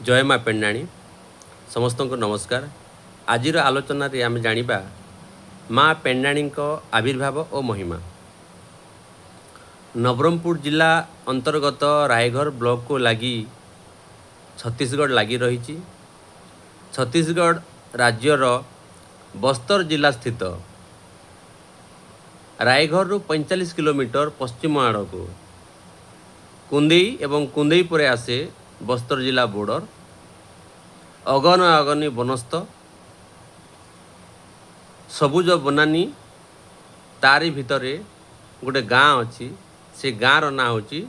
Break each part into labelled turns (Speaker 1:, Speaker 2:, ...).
Speaker 1: ଜୟ ମା ପେଣ୍ଡାଣୀ। ସମସ୍ତଙ୍କୁ ନମସ୍କାର। ଆଜିର ଆଲୋଚନାରେ ଆମେ ଜାଣିବା ମା ପେଣ୍ଡାଣୀଙ୍କ ଆବିର୍ଭାବ ଓ ମହିମା। ନବରଙ୍ଗପୁର ଜିଲ୍ଲା ଅନ୍ତର୍ଗତ ରାୟଗଡ଼ ବ୍ଲକକୁ ଲାଗି ଛତିଶଗଡ଼ ଲାଗି ରହିଛି। ଛତିଶଗଡ଼ ରାଜ୍ୟର ବସ୍ତର ଜିଲ୍ଲା ସ୍ଥିତ ରାୟଗଡ଼ରୁ 45 କିଲୋମିଟର ପଶ୍ଚିମ ଆଡ଼କୁ କୁନ୍ଦେଇ ଏବଂ କୁନ୍ଦେଇ ପରେ ଆସେ ବସ୍ତର ଜିଲ୍ଲା ବର୍ଡ଼ର। ଅଗନ ଅଗନି ବନସ୍ତ ସବୁଜ ବନାନୀ, ତାରି ଭିତରେ ଗୋଟେ ଗାଁ ଅଛି। ସେ ଗାଁର ନାଁ ହେଉଛି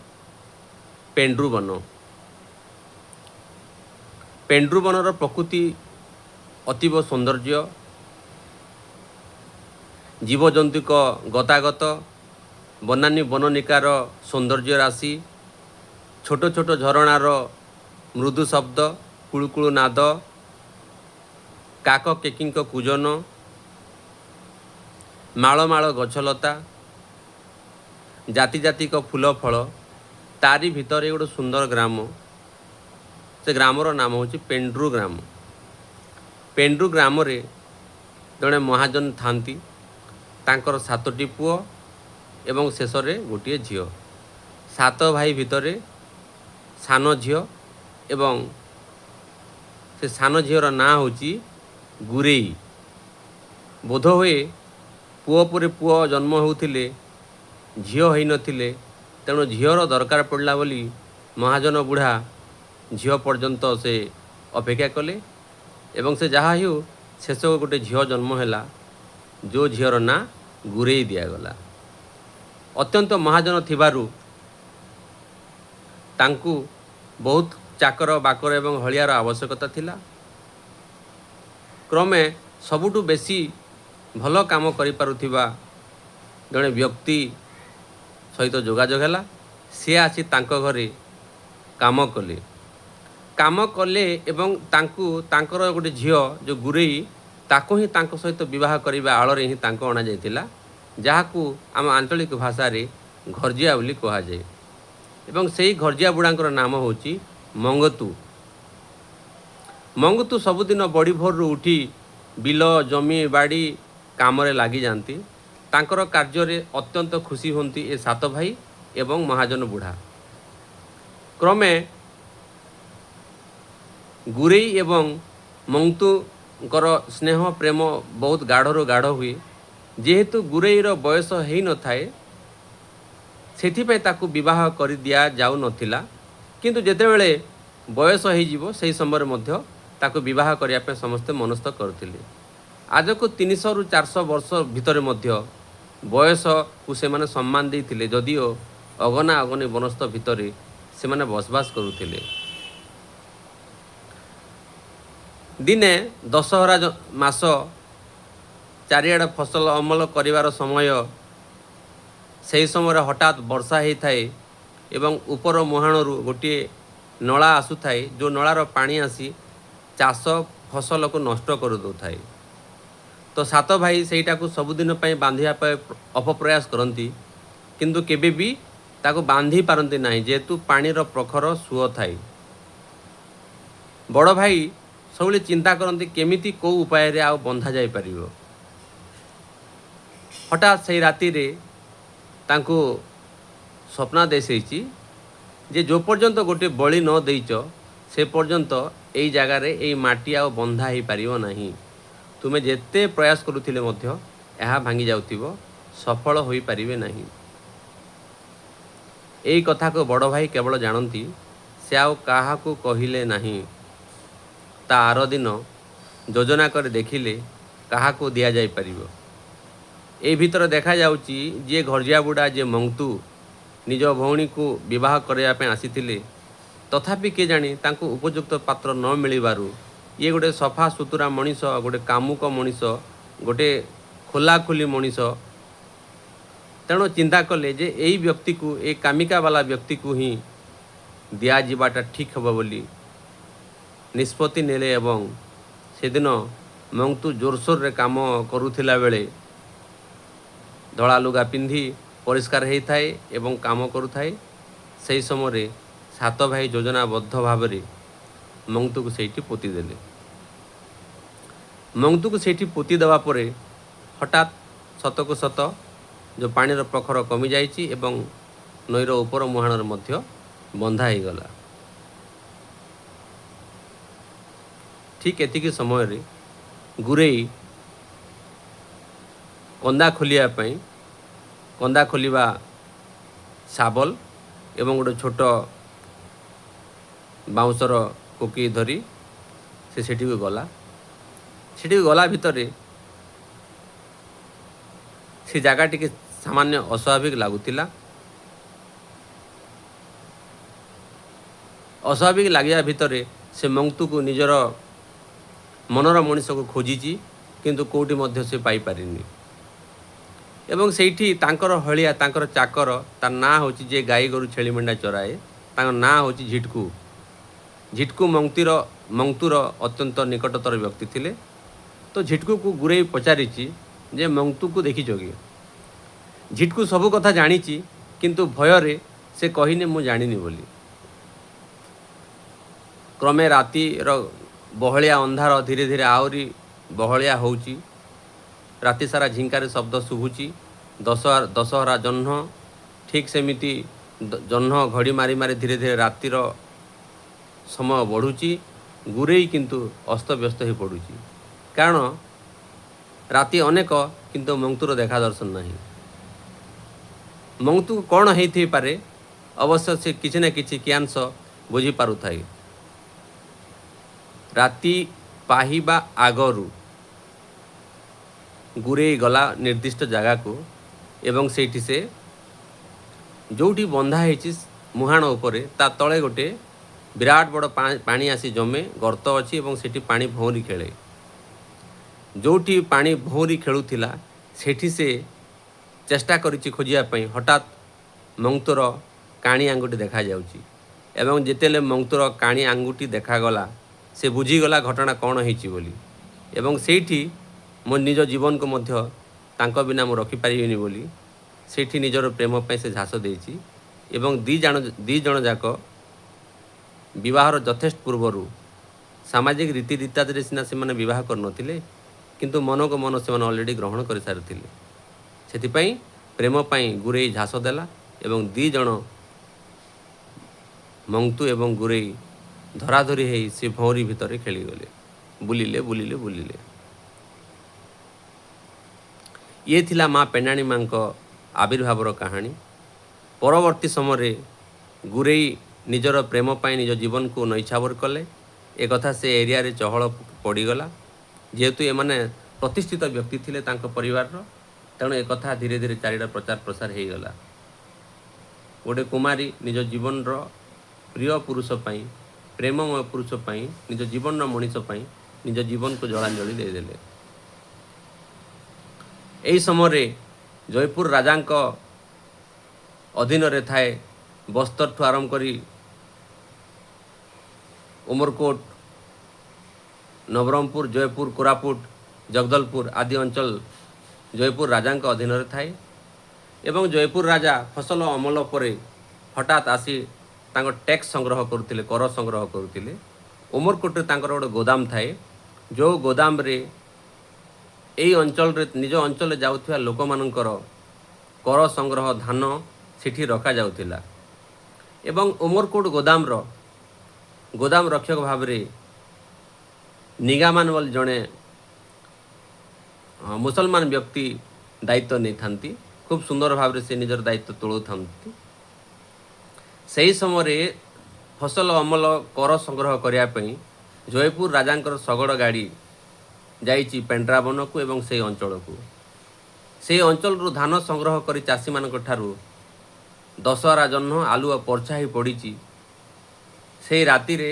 Speaker 1: ପେଣ୍ଡ୍ରୁବନ। ପେଣ୍ଡ୍ରୁବନର ପ୍ରକୃତି ଅତୀବ ସୌନ୍ଦର୍ଯ୍ୟ, ଜୀବଜନ୍ତୁଙ୍କ ଗତାଗତ, ବନାନୀ ବନନିକାର ସୌନ୍ଦର୍ଯ୍ୟ ରାଶି, ଛୋଟ ଛୋଟ ଝରଣାର ମୃଦୁ ଶବ୍ଦ, କୁଳୁକୁଳୁ ନାଦ, କାକ କେକିଙ୍କ କୁଜନ, ମାଳ ମାଳ ଗଛଲତା, ଜାତି ଜାତିକ ଫୁଲ ଫଳ, ତାରି ଭିତରେ ଗୋଟେ ସୁନ୍ଦର ଗ୍ରାମ। ସେ ଗ୍ରାମର ନାମ ହେଉଛି ପେଣ୍ଡ୍ରୁ ଗ୍ରାମ। ପେଣ୍ଡ୍ରୁ ଗ୍ରାମରେ ଜଣେ ମହାଜନ ଥାନ୍ତି। ତାଙ୍କର 7ଟି ପୁଅ ଏବଂ ଶେଷରେ ଗୋଟିଏ ଝିଅ। 7 ଭାଇ ଭିତରେ ସାନ ଝିଅ ଏବଂ ସେ ସାନ ଝିଅର ନାଁ ହେଉଛି ଗୁରେଇ। ବୋଧହୁଏ ପୁଅ ପରେ ପୁଅ ଜନ୍ମ ହେଉଥିଲେ, ଝିଅ ହୋଇନଥିଲେ, ତେଣୁ ଝିଅର ଦରକାର ପଡ଼ିଲା ବୋଲି ମହାଜନ ବୁଢ଼ା ଝିଅ ପର୍ଯ୍ୟନ୍ତ ସେ ଅପେକ୍ଷା କଲେ ଏବଂ ସେ ଯାହା ହେଉ ଶେଷକୁ ଗୋଟେ ଝିଅ ଜନ୍ମ ହେଲା, ଯେଉଁ ଝିଅର ନାଁ ଗୁରେଇ ଦିଆଗଲା। ଅତ୍ୟନ୍ତ ମହାଜନ ଥିବାରୁ ତାଙ୍କୁ ବହୁତ ଚାକର ବାକର ଏବଂ ହଳିଆର ଆବଶ୍ୟକତା ଥିଲା। କ୍ରମେ ସବୁଠୁ ବେଶୀ ଭଲ କାମ କରିପାରୁଥିବା ଜଣେ ବ୍ୟକ୍ତି ସହିତ ଯୋଗାଯୋଗ ହେଲା। ସିଏ ଆସି ତାଙ୍କ ଘରେ କାମ କଲେ। କାମ କଲେ ଏବଂ ତାଙ୍କୁ ତାଙ୍କର ଗୋଟେ ଝିଅ ଯେଉଁ ଗୁରେଇ, ତାକୁ ହିଁ ତାଙ୍କ ସହିତ ବିବାହ କରିବା ଆଳରେ ହିଁ ତାଙ୍କୁ ଅଣାଯାଇଥିଲା, ଯାହାକୁ ଆମ ଆଞ୍ଚଳିକ ଭାଷାରେ ଘରଜିଆ ବୋଲି କୁହାଯାଏ। ଏବଂ ସେଇ ଘରଜିଆ ବୁଢ଼ାଙ୍କର ନାମ ହେଉଛି ମଙ୍ଗତୁ। ମଙ୍ଗତୁ ସବୁଦିନ ବଡ଼ି ଭୋରରୁ ଉଠି ବିଲ ଜମି ବାଡ଼ି କାମରେ ଲାଗିଯାଆନ୍ତି। ତାଙ୍କର କାର୍ଯ୍ୟରେ ଅତ୍ୟନ୍ତ ଖୁସି ହୁଅନ୍ତି ଏ 7 ଭାଇ ଏବଂ ମହାଜନ ବୁଢ଼ା। କ୍ରମେ ଗୁରେଇ ଏବଂ ମଙ୍ଗତୁଙ୍କର ସ୍ନେହ ପ୍ରେମ ବହୁତ ଗାଢ଼ରୁ ଗାଢ଼ ହୁଏ। ଯେହେତୁ ଗୁରେଇର ବୟସ ହେଇନଥାଏ, ସେଥିପାଇଁ ତାକୁ ବିବାହ କରି ଦିଆଯାଉନଥିଲା। କିନ୍ତୁ ଯେତେବେଳେ ବୟସ ହେଇଯିବ, ସେହି ସମୟରେ ମଧ୍ୟ ତାକୁ ବିବାହ କରିବା ପାଇଁ ସମସ୍ତେ ମନସ୍ଥ କରୁଥିଲେ। ଆଜକୁ 300ରୁ 400 ବର୍ଷ ଭିତରେ ମଧ୍ୟ ବୟସକୁ ସେମାନେ ସମ୍ମାନ ଦେଇଥିଲେ, ଯଦିଓ ଅଗନା ଅଗନି ବନସ୍ତ ଭିତରେ ସେମାନେ ବସବାସ କରୁଥିଲେ। ଦିନେ ଦଶହରା ମାସ, ଚାରିଆଡ଼େ ଫସଲ ଅମଳ କରିବାର ସମୟ। ସେହି ସମୟରେ ହଠାତ୍ ବର୍ଷା ହେଇଥାଏ ଏବଂ ଉପର ମୁହାଣରୁ ଗୋଟିଏ ନଳା ଆସୁଥାଏ, ଯେଉଁ ନଳାର ପାଣି ଆସି ଚାଷ ଫସଲକୁ ନଷ୍ଟ କରିଦେଉଥାଏ। ତ 7 ଭାଇ ସେଇଟାକୁ ସବୁଦିନ ପାଇଁ ବାନ୍ଧିବା ପାଇଁ ଅପପ୍ରୟାସ କରନ୍ତି, କିନ୍ତୁ କେବେ ବି ତାକୁ ବାନ୍ଧି ପାରନ୍ତି ନାହିଁ, ଯେହେତୁ ପାଣିର ପ୍ରଖର ସୁଅ ଥାଏ। ବଡ଼ ଭାଇ ସବୁବେଳେ ଚିନ୍ତା କରନ୍ତି କେମିତି କେଉଁ ଉପାୟରେ ଆଉ ବନ୍ଧା ଯାଇପାରିବ। ହଠାତ୍ ସେଇ ରାତିରେ ତାଙ୍କୁ ସ୍ୱପ୍ନାଦେଶ ହେଇଛି ଯେ ଯେଉଁ ପର୍ଯ୍ୟନ୍ତ ଗୋଟିଏ ବଳି ନ ଦେଇଛ, ସେ ପର୍ଯ୍ୟନ୍ତ ଏଇ ଜାଗାରେ ଏଇ ମାଟି ଆଉ ବନ୍ଧା ହେଇପାରିବ ନାହିଁ। ତୁମେ ଯେତେ ପ୍ରୟାସ କରୁଥିଲେ ମଧ୍ୟ ଏହା ଭାଙ୍ଗି ଯାଉଥିବ, ସଫଳ ହୋଇପାରିବେ ନାହିଁ। ଏଇ କଥାକୁ ବଡ଼ ଭାଇ କେବଳ ଜାଣନ୍ତି, ସେ ଆଉ କାହାକୁ କହିଲେ ନାହିଁ। ତା ଆର ଦିନ ଯୋଜନା କରି ଦେଖିଲେ କାହାକୁ ଦିଆଯାଇପାରିବ। ଏଇ ଭିତରେ ଦେଖାଯାଉଛି ଯିଏ ଘରଜିଆ ବୁଢ଼ା, ଯିଏ ମଙ୍ଗତୁ, ନିଜ ଭଉଣୀକୁ ବିବାହ କରିବା ପାଇଁ ଆସିଥିଲେ, ତଥାପି କେଜାଣି ତାଙ୍କୁ ଉପଯୁକ୍ତ ପାତ୍ର ନ ମିଳିବାରୁ ଇଏ ଗୋଟେ ସଫା ସୁତୁରା ମଣିଷ, ଗୋଟେ କାମୁକ ମଣିଷ, ଗୋଟେ ଖୋଲାଖୋଲି ମଣିଷ, ତେଣୁ ଚିନ୍ତା କଲେ ଯେ ଏଇ ବ୍ୟକ୍ତିକୁ, ଏଇ କାମିକାବାଲା ବ୍ୟକ୍ତିକୁ ହିଁ ଦିଆଯିବାଟା ଠିକ୍ ହେବ ବୋଲି ନିଷ୍ପତ୍ତି ନେଲେ। ଏବଂ ସେଦିନ ମଙ୍ଗତୁ ଜୋରସୋରରେ କାମ କରୁଥିଲା ବେଳେ ଧଳା ଲୁଗା ପିନ୍ଧି ପରିଷ୍କାର ହେଇଥାଏ ଏବଂ କାମ କରୁଥାଏ। ସେହି ସମୟରେ 7 ଭାଇ ଯୋଜନାବଦ୍ଧ ଭାବରେ ମଙ୍ଗତୁକୁ ସେଇଠି ପୋତିଦେଲେ। ମଙ୍ଗତୁକୁ ସେଇଠି ପୋତି ଦେବା ପରେ ହଠାତ୍ ସତକୁ ସତ ଯେଉଁ ପାଣିର ପ୍ରଖର କମିଯାଇଛି ଏବଂ ନଈର ଉପର ମୁହାଣରେ ମଧ୍ୟ ବନ୍ଧା ହେଇଗଲା। ଠିକ୍ ଏତିକି ସମୟରେ ଗୁରେଇ କନ୍ଦା ଖୋଲିବା ପାଇଁ କନ୍ଦା ଖୋଲିବା ଶାବଲ ଏବଂ ଗୋଟେ ଛୋଟ ବାଉଁଶର କୋକି ଧରି ସେ ସେଠିକୁ ଗଲା। ସେଠିକୁ ଗଲା ଭିତରେ ସେ ଜାଗା ଟିକେ ସାମାନ୍ୟ ଅସ୍ୱାଭାବିକ ଲାଗୁଥିଲା। ଅସ୍ୱାଭାବିକ ଲାଗିବା ଭିତରେ ସେ ମଙ୍ଗତୁକୁ, ନିଜର ମନର ମଣିଷକୁ ଖୋଜିଛି, କିନ୍ତୁ କେଉଁଠି ମଧ୍ୟ ସେ ପାଇପାରିନି। ଏବଂ ସେଇଠି ତାଙ୍କର ହଳିଆ, ତାଙ୍କର ଚାକର, ତାର ନାଁ ହେଉଛି, ଯିଏ ଗାଈ ଗୋରୁ ଛେଳି ମେଣ୍ଢା ଚରାଏ, ତାଙ୍କ ନାଁ ହେଉଛି ଝିଟକୁ। ଝିଟକୁ ମଙ୍ଗତୁର ଅତ୍ୟନ୍ତ ନିକଟତର ବ୍ୟକ୍ତି ଥିଲେ। ତ ଝିଟକୁକୁ ଗୁରେଇ ପଚାରିଛି ଯେ ମଙ୍ଗତୁକୁ ଦେଖିଛ କି? ଝିଟକୁ ସବୁ କଥା ଜାଣିଛି, କିନ୍ତୁ ଭୟରେ ସେ କହିନି ମୁଁ ଜାଣିନି ବୋଲି। କ୍ରମେ ରାତିର ବହଳିଆ ଅନ୍ଧାର ଧୀରେ ଧୀରେ ଆହୁରି ବହଳିଆ ହେଉଛି। ରାତି ସାରା ଝିଙ୍କାରେ ଶବ୍ଦ ଶୁଭୁଛି। ଦଶହରା ଜହ୍ନ ଠିକ୍ ସେମିତି ଜହ୍ନ ଘଡ଼ି ମାରି ମାରି ଧୀରେ ଧୀରେ ରାତିର ସମୟ ବଢ଼ୁଛି। ଗୁରେଇ କିନ୍ତୁ ଅସ୍ତବ୍ୟସ୍ତ ହୋଇ ପଡ଼ୁଛି, କାରଣ ରାତି ଅନେକ, କିନ୍ତୁ ମଙ୍ଗତୁର ଦେଖା ଦର୍ଶନ ନାହିଁ। ମଙ୍ଗତୁ କ'ଣ ହେଇଥାଇପାରେ, ଅବଶ୍ୟ ସେ କିଛି ନା କିଛି କିୟାଂଶ ବୁଝିପାରୁଥାଏ। ରାତି ପାହିବା ଆଗରୁ ଗୁରେଇ ଗଲା ନିର୍ଦ୍ଦିଷ୍ଟ ଜାଗାକୁ ଏବଂ ସେଇଠି ସେ ଯେଉଁଠି ବନ୍ଧା ହେଇଛି ମୁହାଣ ଉପରେ, ତା ତଳେ ଗୋଟେ ବିରାଟ ବଡ଼ ପାଣି ଆସି ଜମେ ଗର୍ତ୍ତ ଅଛି ଏବଂ ସେଠି ପାଣି ଭଉଁରୀ ଖେଳେ। ଯେଉଁଠି ପାଣି ଭଉଁରୀ ଖେଳୁଥିଲା, ସେଠି ସେ ଚେଷ୍ଟା କରିଛି ଖୋଜିବା ପାଇଁ। ହଠାତ୍ ମଙ୍ଗତୁର କାଣି ଆଙ୍ଗୁଠି ଦେଖାଯାଉଛି ଏବଂ ଯେତେବେଳେ ମଙ୍ଗତୁର କାଣି ଆଙ୍ଗୁଠି ଦେଖାଗଲା, ସେ ବୁଝିଗଲା ଘଟଣା କ'ଣ ହେଇଛି ବୋଲି ଏବଂ ସେଇଠି ମୋ ନିଜ ଜୀବନକୁ ମଧ୍ୟ ତାଙ୍କ ବିନା ମୁଁ ରଖିପାରିବିନି ବୋଲି ସେଇଠି ନିଜର ପ୍ରେମ ପାଇଁ ସେ ଝାସ ଦେଇଛି। ଏବଂ ଦୁଇ ଜଣ ଯାକ ବିବାହର ଯଥେଷ୍ଟ ପୂର୍ବରୁ ସାମାଜିକ ରୀତି ରିତାଜରେ ସିନା ସେମାନେ ବିବାହ କରିନଥିଲେ, କିନ୍ତୁ ମନକୁ ମନ ସେମାନେ ଅଲରେଡ଼ି ଗ୍ରହଣ କରିସାରିଥିଲେ। ସେଥିପାଇଁ ପ୍ରେମ ପାଇଁ ଗୁରେଇ ଝାସ ଦେଲା ଏବଂ ଦୁଇ ଜଣ, ମଙ୍ଗତୁ ଏବଂ ଗୁରେଇ, ଧରାଧରି ହେଇ ସେ ଭଉଁରୀ ଭିତରେ ଖେଳିଗଲେ, ବୁଲିଲେ, ବୁଲିଲେ, ବୁଲିଲେ। ଇଏ ଥିଲା ମା ପେଣ୍ଡାଣୀ ମାଙ୍କ ଆବିର୍ଭାବର କାହାଣୀ। ପରବର୍ତ୍ତୀ ସମୟରେ ଗୁରେଇ ନିଜର ପ୍ରେମ ପାଇଁ ନିଜ ଜୀବନକୁ ନୈଛାବର କଲେ। ଏକଥା ସେ ଏରିଆରେ ଚହଳ ପଡ଼ିଗଲା। ଯେହେତୁ ଏମାନେ ପ୍ରତିଷ୍ଠିତ ବ୍ୟକ୍ତି ଥିଲେ ତାଙ୍କ ପରିବାରର, ତେଣୁ ଏକଥା ଧୀରେ ଧୀରେ ଚାରିଟା ପ୍ରଚାର ପ୍ରସାର ହେଇଗଲା। ଗୋଟେ କୁମାରୀ ନିଜ ଜୀବନର ପ୍ରିୟ ପୁରୁଷ ପାଇଁ, ପ୍ରେମମୟ ପୁରୁଷ ପାଇଁ, ନିଜ ଜୀବନର ମଣିଷ ପାଇଁ ନିଜ ଜୀବନକୁ ଜଳାଞ୍ଜଳି ଦେଇଦେଲେ। ଏହି ସମୟରେ ଜୟପୁର ରାଜାଙ୍କ ଅଧୀନରେ ଥାଏ ବସ୍ତରଠୁ ଆରମ୍ଭ କରି ଉମରକୋଟ, ନବରଙ୍ଗପୁର, ଜୟପୁର, କୋରାପୁଟ, ଜଗଦଲପୁର ଆଦି ଅଞ୍ଚଳ ଜୟପୁର ରାଜାଙ୍କ ଅଧୀନରେ ଥାଏ। ଏବଂ ଜୟପୁର ରାଜା ଫସଲ ଅମଳ ପରେ ହଠାତ୍ ଆସି ତାଙ୍କ ଟ୍ୟାକ୍ସ ସଂଗ୍ରହ କରୁଥିଲେ, କର ସଂଗ୍ରହ କରୁଥିଲେ। ଉମରକୋଟରେ ତାଙ୍କର ଗୋଟେ ଗୋଦାମ ଥାଏ, ଯେଉଁ ଗୋଦାମରେ ଏଇ ଅଞ୍ଚଳରେ, ନିଜ ଅଞ୍ଚଳରେ ଯାଉଥିବା ଲୋକମାନଙ୍କର କର ସଂଗ୍ରହ ଧାନ ସେଠି ରଖାଯାଉଥିଲା। ଏବଂ ଉମରକୋଟ ଗୋଦାମର ଗୋଦାମ ରକ୍ଷକ ଭାବରେ ନିଗାମାନ ବୋଲି ଜଣେ ମୁସଲମାନ ବ୍ୟକ୍ତି ଦାୟିତ୍ୱ ନେଇଥାନ୍ତି। ଖୁବ୍ ସୁନ୍ଦର ଭାବରେ ସେ ନିଜର ଦାୟିତ୍ୱ ତୁଲାଉଥାନ୍ତି। ସେହି ସମୟରେ ଫସଲ ଅମଳ କର ସଂଗ୍ରହ କରିବା ପାଇଁ ଜୟପୁର ରାଜାଙ୍କର ଶଗଡ଼ ଗାଡ଼ି ଯାଇଛି ପେଣ୍ଡ୍ରାବନକୁ ଏବଂ ସେଇ ଅଞ୍ଚଳକୁ। ସେଇ ଅଞ୍ଚଳରୁ ଧାନ ସଂଗ୍ରହ କରି ଚାଷୀମାନଙ୍କ ଠାରୁ ଦଶହରା ଜହ୍ନ ଆଲୁଅ ବର୍ଛା ହେଇ ପଡ଼ିଛି। ସେଇ ରାତିରେ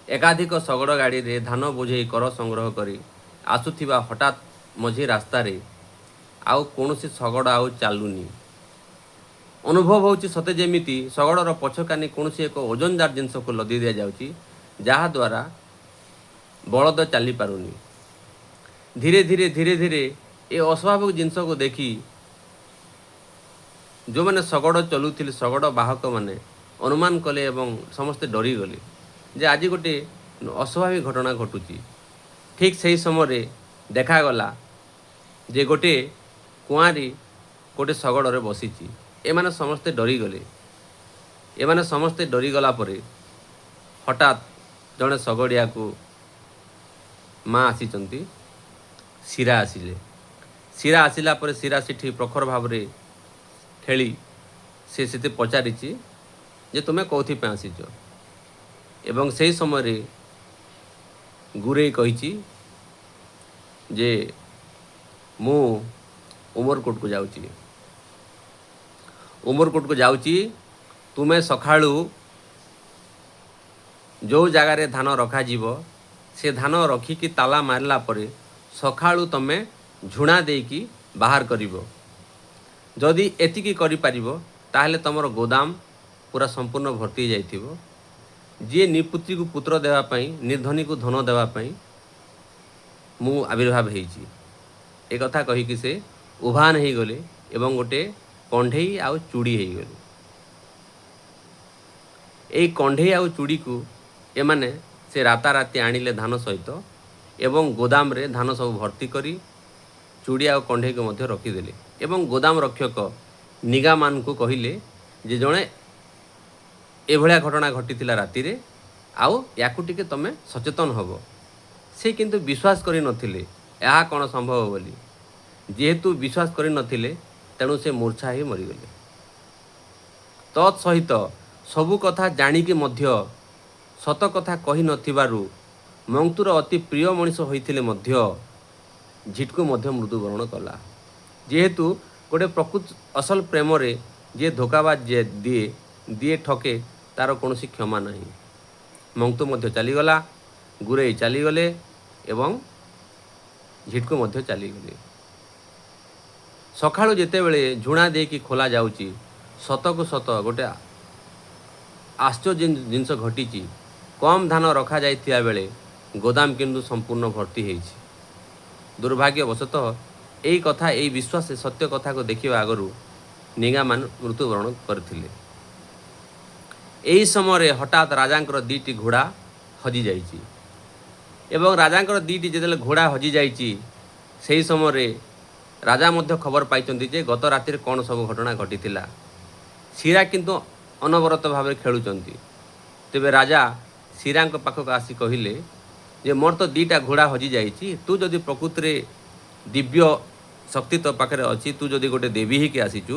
Speaker 1: ଏକାଧିକ ଶଗଡ଼ ଗାଡ଼ିରେ ଧାନ ବୋଝେଇ କର ସଂଗ୍ରହ କରି ଆସୁଥିବା ହଠାତ୍ ମଝି ରାସ୍ତାରେ ଆଉ କୌଣସି ଶଗଡ଼ ଆଉ ଚାଲୁନି। ଅନୁଭବ ହେଉଛି ସତେ ଯେମିତି ଶଗଡ଼ର ପଛକାନି କୌଣସି ଏକ ଓଜନଦାର ଜିନିଷକୁ ଲଦି ଦିଆଯାଉଛି, ଯାହାଦ୍ୱାରା ବଳଦ ଚାଲିପାରୁନି। ଧୀରେ ଧୀରେ ଧୀରେ ଧୀରେ ଏ ଅସ୍ୱାଭାବିକ ଜିନିଷକୁ ଦେଖି ଯେଉଁମାନେ ଶଗଡ଼ ଚଲୁଥିଲେ, ଶଗଡ଼ ବାହକମାନେ ଅନୁମାନ କଲେ ଏବଂ ସମସ୍ତେ ଡରିଗଲେ। ଯେ ଆଜି ଗୋଟେ ଅସ୍ୱାଭାବିକ ଘଟଣା ଘଟୁଛି। ଠିକ୍ ସେହି ସମୟରେ ଦେଖାଗଲା ଯେ ଗୋଟେ କୁଆଁରୀ ଗୋଟେ ଶଗଡ଼ରେ ବସିଛି। ଏମାନେ ସମସ୍ତେ ଡରିଗଲେ। ଏମାନେ ସମସ୍ତେ ଡରିଗଲା ପରେ ହଠାତ୍ ଜଣେ ଶଗଡ଼ିଆକୁ ମା ଆସିଛନ୍ତି, ଶିରା ଆସିଲେ। ଶିରା ଆସିଲା ପରେ ଶିରା ସେଠି ପ୍ରଖର ଭାବରେ ଖେଳି ସେ ସେଠି ପଚାରିଛି ଯେ ତୁମେ କେଉଁଥିପାଇଁ ଆସିଛ? ଏବଂ ସେହି ସମୟରେ ଗୁରେଇ କହିଛି ଯେ ମୁଁ ଉମରକୋଟକୁ ଯାଉଛି, ଉମରକୋଟକୁ ଯାଉଛି। ତୁମେ ସକାଳୁ ଯେଉଁ ଜାଗାରେ ଧାନ ରଖାଯିବ, ସେ ଧାନ ରଖିକି ତାଲା ମାରିଲା ପରେ ସକାଳୁ ତୁମେ ଝୁଣା ଦେଇକି ବାହାର କରିବ। ଯଦି ଏତିକି କରିପାରିବ, ତାହେଲେ ତୁମର ଗୋଦାମ ପୁରା ସମ୍ପୂର୍ଣ୍ଣ ଭର୍ତ୍ତି ହେଇଯାଇଥିବ। ଯିଏ ନିପୁତ୍ରୀକୁ ପୁତ୍ର ଦେବା ପାଇଁ, ନିର୍ଦ୍ଧନୀକୁ ଧନ ଦେବା ପାଇଁ ମୁଁ ଆବିର୍ଭାବ ହେଇଛି। ଏ କଥା କହିକି ସେ ଉଭାନ ହେଇଗଲେ ଏବଂ ଗୋଟେ କଣ୍ଢେଇ ଆଉ ଚୁଡ଼ି ହେଇଗଲେ। ଏଇ କଣ୍ଢେଇ ଆଉ ଚୁଡ଼ିକୁ ଏମାନେ ସେ ରାତାରାତି ଆଣିଲେ ଧାନ ସହିତ ଏବଂ ଗୋଦାମରେ ଧାନ ସବୁ ଭର୍ତ୍ତି କରି ଚୁଡ଼ି ଆଉ କଣ୍ଢେଇକୁ ମଧ୍ୟ ରଖିଦେଲେ ଏବଂ ଗୋଦାମ ରକ୍ଷକ ନିଗାମାନଙ୍କୁ କହିଲେ ଯେ ଜଣେ ଏଭଳିଆ ଘଟଣା ଘଟିଥିଲା ରାତିରେ, ଆଉ ୟାକୁ ଟିକେ ତୁମେ ସଚେତନ ହେବ। ସେ କିନ୍ତୁ ବିଶ୍ୱାସ କରିନଥିଲେ ଏହା କ'ଣ ସମ୍ଭବ ବୋଲି। ଯେହେତୁ ବିଶ୍ୱାସ କରିନଥିଲେ, ତେଣୁ ସେ ମୂର୍ଚ୍ଛା ହେଇ ମରିଗଲେ। ତତ୍ ସହିତ ସବୁ କଥା ଜାଣିକି ମଧ୍ୟ ସତ କଥା କହିନଥିବାରୁ ମଙ୍କ୍ତୁର ଅତି ପ୍ରିୟ ମଣିଷ ହୋଇଥିଲେ ମଧ୍ୟ ଝିଟକୁ ମଧ୍ୟ ମୃତ୍ୟୁବରଣ କଲା। ଯେହେତୁ ଗୋଟେ ପ୍ରକୃତ ଅସଲ ପ୍ରେମରେ ଯିଏ ଧୋକାବାଜ ଯିଏ ଦିଏ, ଠକେ, ତାର କୌଣସି କ୍ଷମା ନାହିଁ। ମଙ୍କ୍ତୁ ମଧ୍ୟ ଚାଲିଗଲା, ଗୁରେଇ ଚାଲିଗଲେ ଏବଂ ଝିଟକୁ ମଧ୍ୟ ଚାଲିଗଲେ। ସକାଳୁ ଯେତେବେଳେ ଝୁଣା ଦେଇକି ଖୋଲା ଯାଉଛି, ସତକୁ ସତ ଗୋଟେ ଆଶ୍ଚର୍ଯ୍ୟ ଜିନିଷ ଘଟିଛି। କମ୍ ଧାନ ରଖାଯାଇଥିବା ବେଳେ ଗୋଦାମ କିନ୍ତୁ ସମ୍ପୂର୍ଣ୍ଣ ଭର୍ତ୍ତି ହେଇଛି। ଦୁର୍ଭାଗ୍ୟବଶତଃ ଏଇ କଥା, ଏଇ ବିଶ୍ୱାସ, ସତ୍ୟ କଥାକୁ ଦେଖିବା ଆଗରୁ ନିଗାମାନ ମୃତ୍ୟୁବରଣ କରିଥିଲେ। ଏହି ସମୟରେ ହଠାତ୍ ରାଜାଙ୍କର ଦୁଇଟି ଘୋଡ଼ା ହଜିଯାଇଛି ଏବଂ ରାଜାଙ୍କର ଦୁଇଟି ଯେତେବେଳେ ଘୋଡ଼ା ହଜିଯାଇଛି, ସେହି ସମୟରେ ରାଜା ମଧ୍ୟ ଖବର ପାଇଛନ୍ତି ଯେ ଗତ ରାତିରେ କ'ଣ ସବୁ ଘଟଣା ଘଟିଥିଲା। ଶିରା କିନ୍ତୁ ଅନବରତ ଭାବରେ ଖେଳୁଛନ୍ତି। ତେବେ ରାଜା ଶିରାଙ୍କ ପାଖକୁ ଆସି କହିଲେ ଯେ ମୋର ତ ଦୁଇଟା ଘୋଡ଼ା ହଜିଯାଇଛି, ତୁ ଯଦି ପ୍ରକୃତିରେ ଦିବ୍ୟ ଶକ୍ତି ତୋ ପାଖରେ ଅଛି, ତୁ ଯଦି ଗୋଟେ ଦେବୀ ହେଇକି ଆସିଛୁ,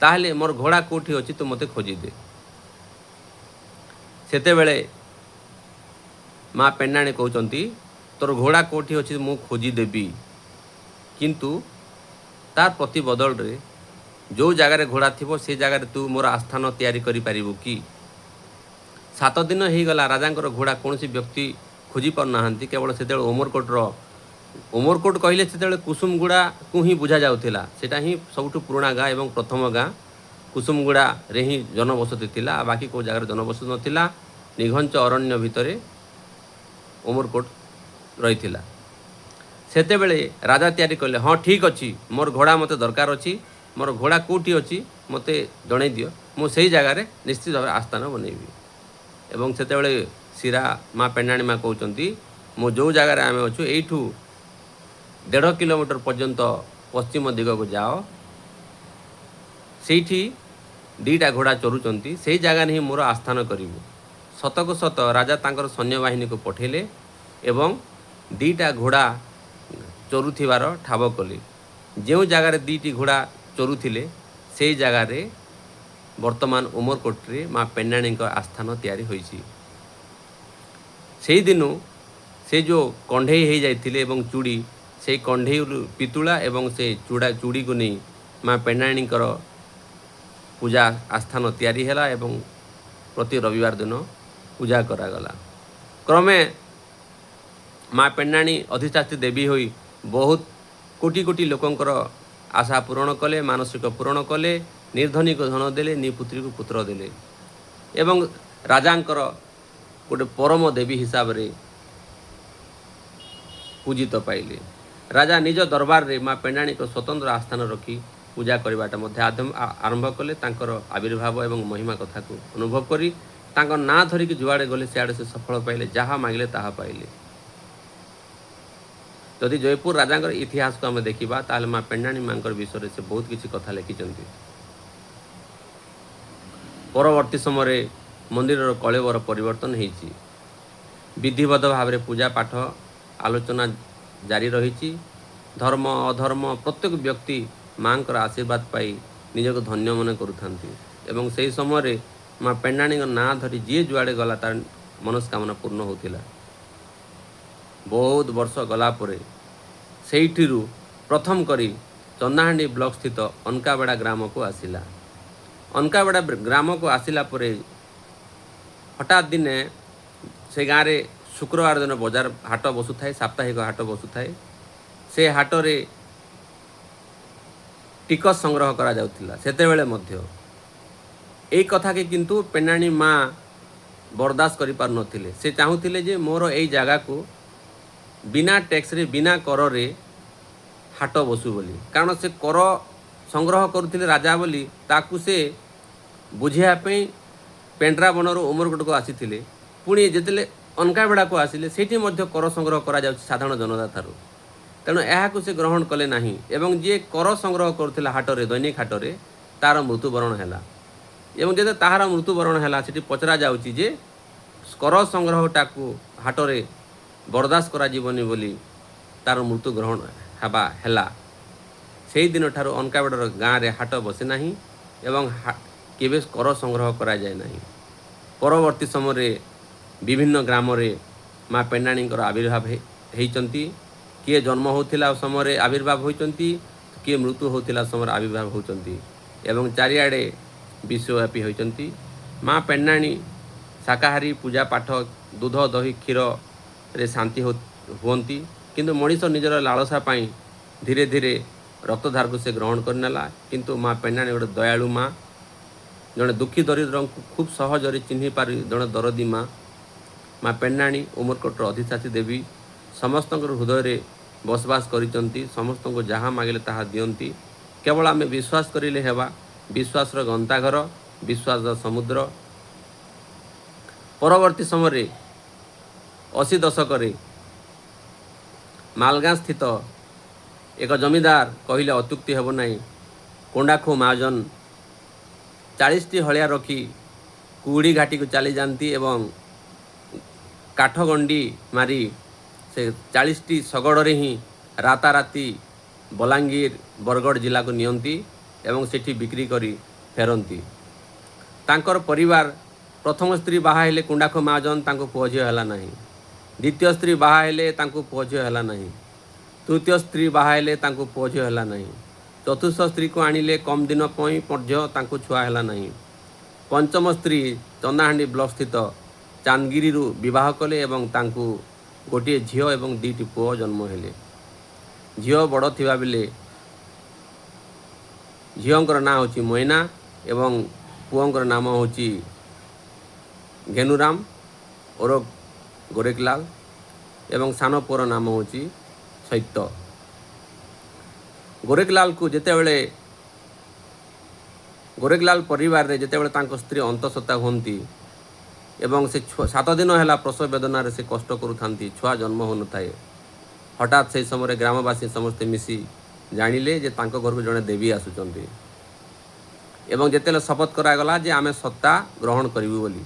Speaker 1: ତାହେଲେ ମୋର ଘୋଡ଼ା କେଉଁଠି ଅଛି ତୁ ମୋତେ ଖୋଜିଦେ। ସେତେବେଳେ ମା ପେଣ୍ଡାଣୀ କହୁଛନ୍ତି, ତୋର ଘୋଡ଼ା କେଉଁଠି ଅଛି ମୁଁ ଖୋଜିଦେବି, କିନ୍ତୁ ତାର ପ୍ରତିବଦଳରେ ଯେଉଁ ଜାଗାରେ ଘୋଡ଼ା ଥିବ ସେ ଜାଗାରେ ତୁ ମୋର ଆସ୍ଥାନ ତିଆରି କରିପାରିବୁ କି? 7 ଦିନ ହେଇଗଲା, ରାଜାଙ୍କର ଘୋଡ଼ା କୌଣସି ବ୍ୟକ୍ତି ଖୋଜି ପାରୁନାହାନ୍ତି। କେବଳ ସେତେବେଳେ ଉମରକୋଟର, ଉମରକୋଟ କହିଲେ ସେତେବେଳେ କୁସୁମଗୁଡ଼ାକୁ ହିଁ ବୁଝାଯାଉଥିଲା। ସେଇଟା ହିଁ ସବୁଠୁ ପୁରୁଣା ଗାଁ ଏବଂ ପ୍ରଥମ ଗାଁ। କୁସୁମଗୁଡ଼ାରେ ହିଁ ଜନବସତି ଥିଲା, ଆଉ ବାକି କେଉଁ ଜାଗାରେ ଜନବସତି ନଥିଲା। ନିଘଞ୍ଚ ଅରଣ୍ୟ ଭିତରେ ଉମରକୋଟ ରହିଥିଲା। ସେତେବେଳେ ରାଜା ତିଆରି କଲେ, ହଁ, ଠିକ୍ ଅଛି, ମୋର ଘୋଡ଼ା ମୋତେ ଦରକାର ଅଛି, ମୋର ଘୋଡ଼ା କେଉଁଠି ଅଛି ମୋତେ ଜଣାଇ ଦିଅ, ମୁଁ ସେଇ ଜାଗାରେ ନିଶ୍ଚିତ ଭାବରେ ଆସ୍ଥାନ ବନେଇବି। ଏବଂ ସେତେବେଳେ ଶିରା ମା ପେଣ୍ଡାଣୀ ମା କହୁଛନ୍ତି, ମୁଁ ଯେଉଁ ଜାଗାରେ ଆମେ ଅଛୁ, ଏଇଠୁ 1.5 କିଲୋମିଟର ପର୍ଯ୍ୟନ୍ତ ପଶ୍ଚିମ ଦିଗକୁ ଯାଅ, ସେଇଠି ଦୁଇଟା ଘୋଡ଼ା ଚରୁଛନ୍ତି, ସେଇ ଜାଗାରେ ହିଁ ମୋର ଆସ୍ଥାନ କରିବୁ। ସତକୁ ସତ ରାଜା ତାଙ୍କର ସୈନ୍ୟବାହିନୀକୁ ପଠାଇଲେ ଏବଂ ଦୁଇଟା ଘୋଡ଼ା ଚରୁଥିବାର ଠାବ କଲେ। ଯେଉଁ ଜାଗାରେ ଦୁଇଟି ଘୋଡ଼ା ଚରୁଥିଲେ, ସେଇ ଜାଗାରେ ବର୍ତ୍ତମାନ ଉମରକୋଟରେ ମା ପେଣ୍ଡାଣୀଙ୍କ ଆସ୍ଥାନ ତିଆରି ହୋଇଛି। ସେଇଦିନୁ ସେ ଯେଉଁ କଣ୍ଢେଇ ହେଇଯାଇଥିଲେ ଏବଂ ଚୁଡ଼ି, ସେଇ କଣ୍ଢେଇରୁ ପିତୁଳା ଏବଂ ସେ ଚୁଡ଼ିକୁ ନେଇ ମା ପେଣ୍ଡାଣୀଙ୍କର ପୂଜା ଆସ୍ଥାନ ତିଆରି ହେଲା ଏବଂ ପ୍ରତି ରବିବାର ଦିନ ପୂଜା କରାଗଲା। କ୍ରମେ ମା ପେଣ୍ଡାଣୀ ଅଧିଷ୍ଠାତ୍ରୀ ଦେବୀ ହୋଇ ବହୁତ କୋଟି କୋଟି ଲୋକଙ୍କର ଆଶା ପୂରଣ କଲେ, ମାନସିକ ପୂରଣ କଲେ, ନିର୍ଦ୍ଧନୀକୁ ଧନ ଦେଲେ, ନିପୁତ୍ରୀକୁ ପୁତ୍ର ଦେଲେ ଏବଂ ରାଜାଙ୍କର ଗୋଟେ ପରମ ଦେବୀ ହିସାବରେ ପୂଜିତ ପାଇଲେ। ରାଜା ନିଜ ଦରବାରରେ ମା ପେଣ୍ଡାଣୀଙ୍କ ସ୍ୱତନ୍ତ୍ର ଆସ୍ଥାନ ରଖି ପୂଜା କରିବାଟା ମଧ୍ୟ ଆରମ୍ଭ କଲେ, ତାଙ୍କର ଆବିର୍ଭାବ ଏବଂ ମହିମା କଥାକୁ ଅନୁଭବ କରି। ତାଙ୍କ ନାଁ ଧରିକି ଯୁଆଡ଼େ ଗଲେ ସିଆଡ଼େ ସେ ସଫଳ ପାଇଲେ, ଯାହା ମାଗିଲେ ତାହା ପାଇଲେ। ଯଦି ଜୟପୁର ରାଜାଙ୍କର ଇତିହାସକୁ ଆମେ ଦେଖିବା, ତାହେଲେ ମା ପେଣ୍ଡାଣୀ ମାଙ୍କର ବିଷୟରେ ସେ ବହୁତ କିଛି କଥା ଲେଖିଛନ୍ତି। ପରବର୍ତ୍ତୀ ସମୟରେ ମନ୍ଦିରର କଳେବର ପରିବର୍ତ୍ତନ ହେଇଛି। ବିଧିବଦ୍ଧ ଭାବରେ ପୂଜା ପାଠ ଆଲୋଚନା ଜାରି ରହିଛି। ଧର୍ମ ଅଧର୍ମ ପ୍ରତ୍ୟେକ ବ୍ୟକ୍ତି ମାଙ୍କର ଆଶୀର୍ବାଦ ପାଇ ନିଜକୁ ଧନ୍ୟ ମନେ କରୁଥାନ୍ତି ଏବଂ ସେହି ସମୟରେ ମା ପେଣ୍ଡାଣୀଙ୍କ ନାଁ ଧରି ଯିଏ ଯୁଆଡ଼େ ଗଲା, ତାର ମନସ୍କାମନା ପୂର୍ଣ୍ଣ ହେଉଥିଲା। ବହୁତ ବର୍ଷ ଗଲା ପରେ ସେଇଠିରୁ ପ୍ରଥମ କରି ଚନ୍ଦାହାଣ୍ଡି ବ୍ଲକ ସ୍ଥିତ ଅନକାବେଡ଼ା ଗ୍ରାମକୁ ଆସିଲା। ଅନକାବେଡ଼ା ଗ୍ରାମକୁ ଆସିଲା ପରେ ହଠାତ୍ ଦିନେ ସେ ଗାଁରେ ଶୁକ୍ରବାର ଦିନ ବଜାର ହାଟ ବସୁଥାଏ, ସାପ୍ତାହିକ ହାଟ ବସୁଥାଏ। ସେ ହାଟରେ ଟିକସ ସଂଗ୍ରହ କରାଯାଉଥିଲା ସେତେବେଳେ ମଧ୍ୟ। ଏଇ କଥାକି କିନ୍ତୁ ପେଣ୍ଡାଣୀ ମା ବରଦାସ୍ତ କରିପାରୁନଥିଲେ। ସେ ଚାହୁଁଥିଲେ ଯେ ମୋର ଏଇ ଜାଗାକୁ ବିନା ଟ୍ୟାକ୍ସରେ, ବିନା କରରେ ହାଟ ବସୁ ବୋଲି। କାରଣ ସେ କର ସଂଗ୍ରହ କରୁଥିଲେ ରାଜା ବୋଲି ତାକୁ ସେ ବୁଝିବା ପାଇଁ ପେଣ୍ଡ୍ରା ବନରୁ ଉମରକୋଟକୁ ଆସିଥିଲେ। ପୁଣି ଯେତେବେଳେ ଅନକାବେଡ଼ାକୁ ଆସିଲେ, ସେଇଠି ମଧ୍ୟ କର ସଂଗ୍ରହ କରାଯାଉଛି ସାଧାରଣ ଜନତା ଠାରୁ। ତେଣୁ ଏହାକୁ ସେ ଗ୍ରହଣ କଲେ ନାହିଁ ଏବଂ ଯିଏ କର ସଂଗ୍ରହ କରୁଥିଲା ହାଟରେ, ଦୈନିକ ହାଟରେ, ତାର ମୃତ୍ୟୁବରଣ ହେଲା। ଏବଂ ଯେତେବେଳେ ତାହାର ମୃତ୍ୟୁବରଣ ହେଲା, ସେଠି ପଚରା ଯାଉଛି ଯେ କର ସଂଗ୍ରହଟାକୁ ହାଟରେ ବରଦାସ୍ତ କରାଯିବନି ବୋଲି ତାର ମୃତ୍ୟୁ ଗ୍ରହଣ ହେବା ହେଲା। ସେଇ ଦିନଠାରୁ ଅନକାବେଡ଼ର ଗାଁରେ ହାଟ ବସେ ନାହିଁ ଏବଂ କେବେ କର ସଂଗ୍ରହ କରାଯାଏ ନାହିଁ। ପରବର୍ତ୍ତୀ ସମୟରେ ବିଭିନ୍ନ ଗ୍ରାମରେ ମା ପେଣ୍ଡାଣୀଙ୍କର ଆବିର୍ଭାବ ହେଇଛନ୍ତି। କିଏ ଜନ୍ମ ହେଉଥିଲା ସମୟରେ ଆବିର୍ଭାବ ହୋଇଛନ୍ତି, କିଏ ମୃତ୍ୟୁ ହେଉଥିଲା ସମୟରେ ଆବିର୍ଭାବ ହେଉଛନ୍ତି ଏବଂ ଚାରିଆଡ଼େ ବିଶ୍ୱବ୍ୟାପୀ ହୋଇଛନ୍ତି। ମା ପେଣ୍ଡାଣୀ ଶାକାହାରୀ, ପୂଜା ପାଠ, ଦୁଧ, ଦହି, କ୍ଷୀରରେ ଶାନ୍ତି ହୁଅନ୍ତି। କିନ୍ତୁ ମଣିଷ ନିଜର ଲାଳସା ପାଇଁ ଧୀରେ ଧୀରେ ରକ୍ତଧାରକୁ ସେ ଗ୍ରହଣ କରିନେଲା। କିନ୍ତୁ ମା ପେଣ୍ଡାଣୀ ଗୋଟେ ଦୟାଳୁ ମା, ଜଣେ ଦୁଃଖୀ ଦରିଦ୍ରଙ୍କୁ ଖୁବ୍ ସହଜରେ ଚିହ୍ନି ପାରି ଜଣେ ଦରଦୀ ମା। ମା ପେଣ୍ଡାଣୀ ଉମରକୋଟର ଅଧିଷ୍ଠାତ୍ରୀ ଦେବୀ, ସମସ୍ତଙ୍କର ହୃଦୟରେ ବସବାସ କରିଛନ୍ତି। ସମସ୍ତଙ୍କୁ ଯାହା ମାଗିଲେ ତାହା ଦିଅନ୍ତି। କେବଳ ଆମେ ବିଶ୍ୱାସ କରିଲେ ହେବା। ବିଶ୍ୱାସର ଗନ୍ତାଘର, ବିଶ୍ୱାସର ସମୁଦ୍ର। ପରବର୍ତ୍ତୀ ସମୟରେ 80 ଦଶକରେ ମାଲଗାଁ ସ୍ଥିତ ଏକ ଜମିଦାର କହିଲେ ଅତ୍ୟୁକ୍ତି ହେବ ନାହିଁ, କୋଣ୍ଡାଖୁ ମହାଜନ 40ଟି ହଳିଆ ରଖି କୁହୁଡ଼ି ଘାଟିକୁ ଚାଲିଯାଆନ୍ତି ଏବଂ କାଠଗଣ୍ଡି ମାରି ସେ 40ଟି ଶଗଡ଼ରେ ହିଁ ରାତାରାତି ବଲାଙ୍ଗୀର, ବରଗଡ଼ ଜିଲ୍ଲାକୁ ନିଅନ୍ତି ଏବଂ ସେଠି ବିକ୍ରି କରି ଫେରନ୍ତି। ତାଙ୍କର ପରିବାର, ପ୍ରଥମ ସ୍ତ୍ରୀ ବାହା ହେଲେ କୁଣ୍ଡାଖ ମହାଜନ, ତାଙ୍କୁ ପୁଅ ଝିଅ ହେଲା ନାହିଁ। ଦ୍ୱିତୀୟ ସ୍ତ୍ରୀ ବାହା ହେଲେ, ତାଙ୍କୁ ପୁଅ ଝିଅ ହେଲା ନାହିଁ। ତୃତୀୟ ସ୍ତ୍ରୀ ବାହା ହେଲେ, ତାଙ୍କୁ ପୁଅ ଝିଅ ହେଲା ନାହିଁ। ଚତୁର୍ଥ ସ୍ତ୍ରୀକୁ ଆଣିଲେ, କମ୍ ଦିନ ପାଇଁ ମଧ୍ୟ ତାଙ୍କୁ ଛୁଆ ହେଲା ନାହିଁ। ପଞ୍ଚମ ସ୍ତ୍ରୀ ଚନ୍ଦାହାଣ୍ଡି ବ୍ଲକ ସ୍ଥିତ ଚାନ୍ଦଗିରିରୁ ବିବାହ କଲେ ଏବଂ ତାଙ୍କୁ ଗୋଟିଏ ଝିଅ ଏବଂ 2ଟି ପୁଅ ଜନ୍ମ ହେଲେ। ଝିଅ ବଡ଼ ଥିବା ବେଳେ ଝିଅଙ୍କର ନାଁ ହେଉଛି ମଇନା ଏବଂ ପୁଅଙ୍କର ନାମ ହେଉଛି ଘେନୁରାମ ଓରଫ ଗୋରେଖଲାଲ ଏବଂ ସାନ ପୁଅର ନାମ ହେଉଛି ସୈତ୍ୟ। ଗୋରେଖଲାଲକୁ ଯେତେବେଳେ, ଗୋରେଖଲାଲ ପରିବାରରେ ଯେତେବେଳେ ତାଙ୍କ ସ୍ତ୍ରୀ ଅନ୍ତଃସତ୍ତ୍ୱା ହୁଅନ୍ତି ଏବଂ ସେ ଛୁଆ 7 ଦିନ ହେଲା ପ୍ରସବ ବେଦନାରେ ସେ କଷ୍ଟ କରୁଥାନ୍ତି, ଛୁଆ ଜନ୍ମ ହେଉନଥାଏ। ହଠାତ୍ ସେହି ସମୟରେ ଗ୍ରାମବାସୀ ସମସ୍ତେ ମିଶି ଜାଣିଲେ ଯେ ତାଙ୍କ ଘରକୁ ଜଣେ ଦେବୀ ଆସୁଛନ୍ତି। ଏବଂ ଯେତେବେଳେ ଶପଥ କରାଗଲା ଯେ ଆମେ ସତ୍ତା ଗ୍ରହଣ କରିବୁ ବୋଲି,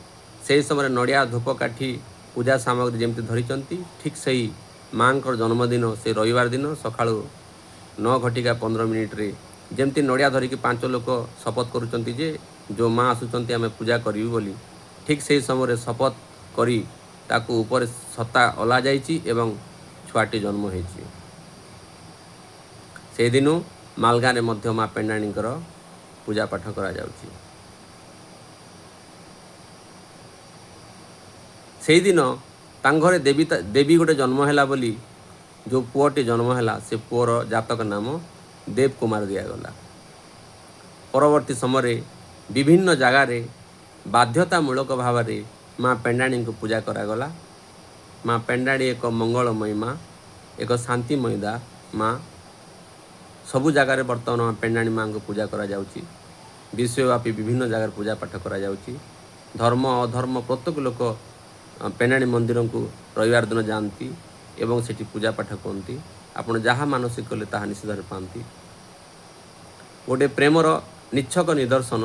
Speaker 1: ସେହି ସମୟରେ ନଡ଼ିଆ, ଧୂପକାଠି, ପୂଜା ସାମଗ୍ରୀ ଯେମିତି ଧରିଛନ୍ତି, ଠିକ୍ ସେଇ ମାଆଙ୍କର ଜନ୍ମଦିନ ସେ ରବିବାର ଦିନ ସକାଳୁ 9 ଘଟିକା 15 ମିନିଟ୍ରେ ଯେମିତି ନଡ଼ିଆ ଧରିକି ପାଞ୍ଚ ଲୋକ ଶପଥ କରୁଛନ୍ତି ଯେ ଯେଉଁ ମା ଆସୁଛନ୍ତି, ଆମେ ପୂଜା କରିବୁ ବୋଲି, ଠିକ୍ ସେହି ସମୟରେ ଶପଥ କରି ତାକୁ ଉପରେ ସତ୍ତା ଓହ୍ଲା ଯାଇଛି ଏବଂ ଛୁଆଟି ଜନ୍ମ ହେଇଛି। ସେଇଦିନୁ ମାଲଗାଁରେ ମଧ୍ୟ ମା ପେଣ୍ଡାଣୀଙ୍କର ପୂଜା ପାଠ କରାଯାଉଛି। ସେଇଦିନ ତାଙ୍କ ଘରେ ଦେବୀ ଦେବୀ ଗୋଟେ ଜନ୍ମ ହେଲା ବୋଲି ଯେଉଁ ପୁଅଟି ଜନ୍ମ ହେଲା, ସେ ପୁଅର ଜାତକ ନାମ ଦେବ କୁମାର ଦିଆଗଲା। ପରବର୍ତ୍ତୀ ସମୟରେ ବିଭିନ୍ନ ଜାଗାରେ ବାଧ୍ୟତାମୂଳକ ଭାବରେ ମା ପେଣ୍ଡାଣୀଙ୍କୁ ପୂଜା କରାଗଲା। ମା ପେଣ୍ଡାଣୀ ଏକ ମଙ୍ଗଳମୟୀ ମା, ଏକ ଶାନ୍ତିମୟୀ ମା। ସବୁ ଜାଗାରେ ବର୍ତ୍ତମାନ ମା ପେଣ୍ଡାଣୀ ମାଙ୍କୁ ପୂଜା କରାଯାଉଛି। ବିଶ୍ୱବ୍ୟାପୀ ବିଭିନ୍ନ ଜାଗାରେ ପୂଜା ପାଠ କରାଯାଉଛି। ଧର୍ମ ଅଧର୍ମ ପ୍ରତ୍ୟେକ ଲୋକ ପେଣ୍ଡାଣୀ ମନ୍ଦିରକୁ ରବିବାର ଦିନ ଯାଆନ୍ତି ଏବଂ ସେଠି ପୂଜା ପାଠ କରନ୍ତି। ଆପଣ ଯାହା ମାନସିକ କଲେ ତାହା ନିଶ୍ଚିତ ଭାବରେ ପାଆନ୍ତି। ଗୋଟେ ପ୍ରେମର ନିଚ୍ଛକ ନିଦର୍ଶନ।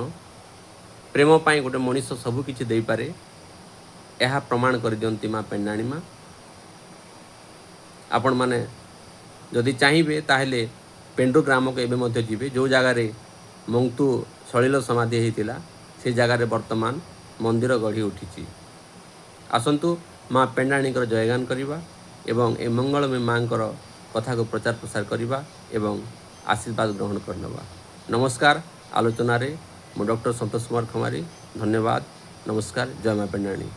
Speaker 1: ପ୍ରେମ ପାଇଁ ଗୋଟେ ମଣିଷ ସବୁ କିଛି ଦେଇପାରେ, ଏହା ପ୍ରମାଣ କରିଦିଅନ୍ତି ମା ପେଣ୍ଡାଣୀ ମା। ଆପଣମାନେ ଯଦି ଚାହିଁବେ, ତାହେଲେ ପେଣ୍ଡୁ ଗ୍ରାମକୁ ଏବେ ମଧ୍ୟ ଯିବେ। ଯେଉଁ ଜାଗାରେ ମଙ୍ଗତୁ ସଳିଳ ସମାଧି ହେଇଥିଲା, ସେ ଜାଗାରେ ବର୍ତ୍ତମାନ ମନ୍ଦିର ଗଢ଼ି ଉଠିଛି। ଆସନ୍ତୁ, ମା ପେଣ୍ଡାଣୀଙ୍କର ଜୟଗାନ କରିବା ଏବଂ ଏ ମଙ୍ଗଳମୟୀ ମାଙ୍କର କଥାକୁ ପ୍ରଚାର ପ୍ରସାର କରିବା ଏବଂ ଆଶୀର୍ବାଦ ଗ୍ରହଣ କରିନେବା। ନମସ୍କାର। ଆଲୋଚନାରେ ମୁଁ ଡକ୍ଟର ସନ୍ତୋଷ କୁମାର ଖମାରୀ। ଧନ୍ୟବାଦ, ନମସ୍କାର, ଜୟ ମା ପେଣ୍ଡାଣୀ।